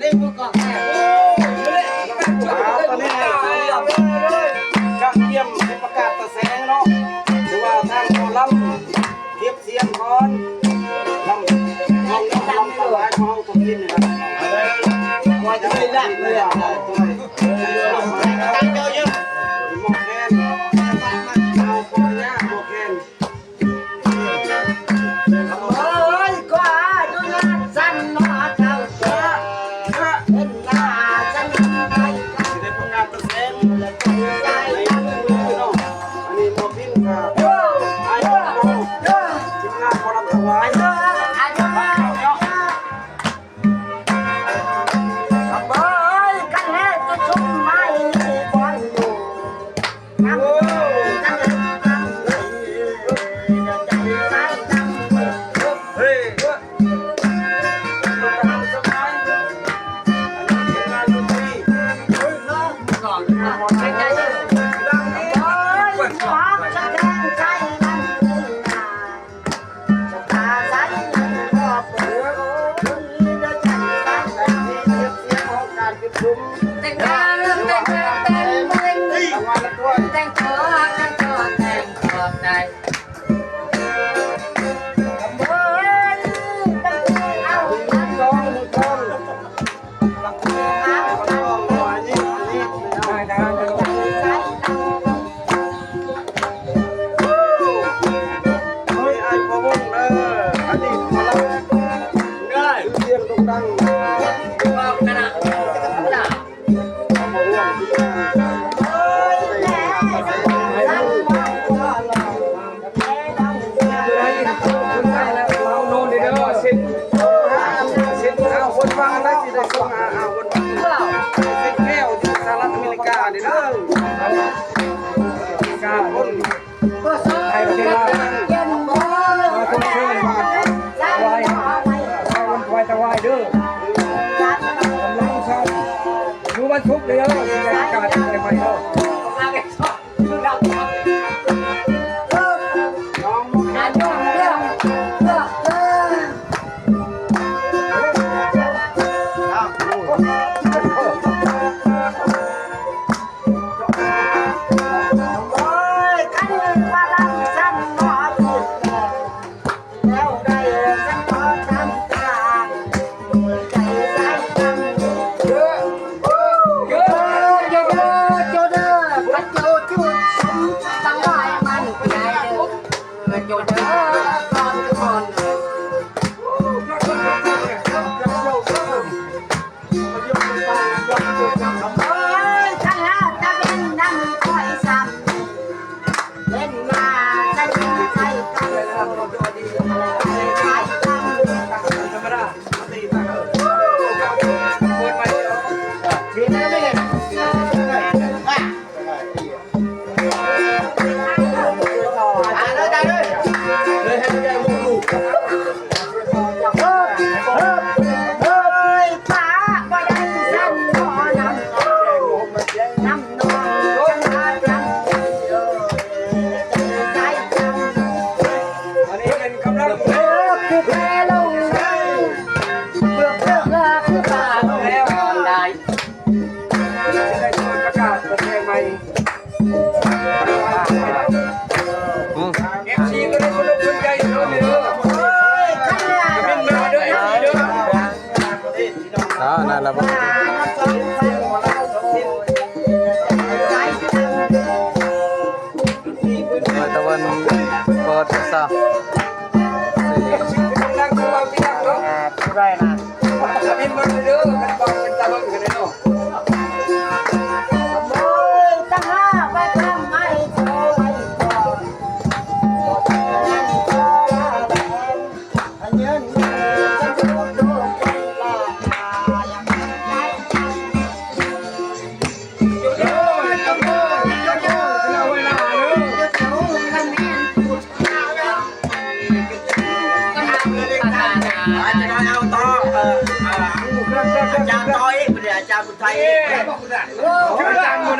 ນີ້ບໍ່ກໍແທ້ ຕອນນີ້ກະກຽມຊິປະກາດຕາແສງເນາະ ຄືວ່າທາງໝໍລຳ ເກັບສຽງກ່ອນ ລຳ ລຳ ລຳຖວາຍພະເຮົາຕົວຈິນນີ້ນະ ວ່າຈະໄດ້ລາກເລີຍ ໝໍແຄນ ເອົາພໍ່ຍ່າໝໍແຄນ ເອີຍ ກວ່າຢູ່ນານສັນເນາະເຈົ້າ ເອີ ເອີ ເປັນໜ້າສັນໄປກັນ ຊິໄດ້ປະກາດຕົວແທນໃນມື້ນີ້ເນາະ ອັນນີ້ໝໍພິນກະ ເອີ ອ້າຍ ເອີ ທີມງານໝໍລຳຖວາຍ ເອີ ເອີ ເອີ ເອີ ເອີ ກັນແລ້ວຈະຊຸມໄມ້ບ່ອນຢູ່ ເຮີ້ຍ ເຮີ້ຍ ເຮີ້ຍ ເຮີ້ຍ ຢູ່ວັນສຸກເດີ ຊິໄດ້ປະກາດໃໝ່ເດີ. ອ່າ ນັ້ນລະບໍ່ ເປີດຕາເວັນ ເປີດຊະ ຜູ້ໃດນະ? ອາຈານຕໍ່ ເອີ ອາຈານຕໍ່ອີກ ອາຈານບຸນໄທອີກ.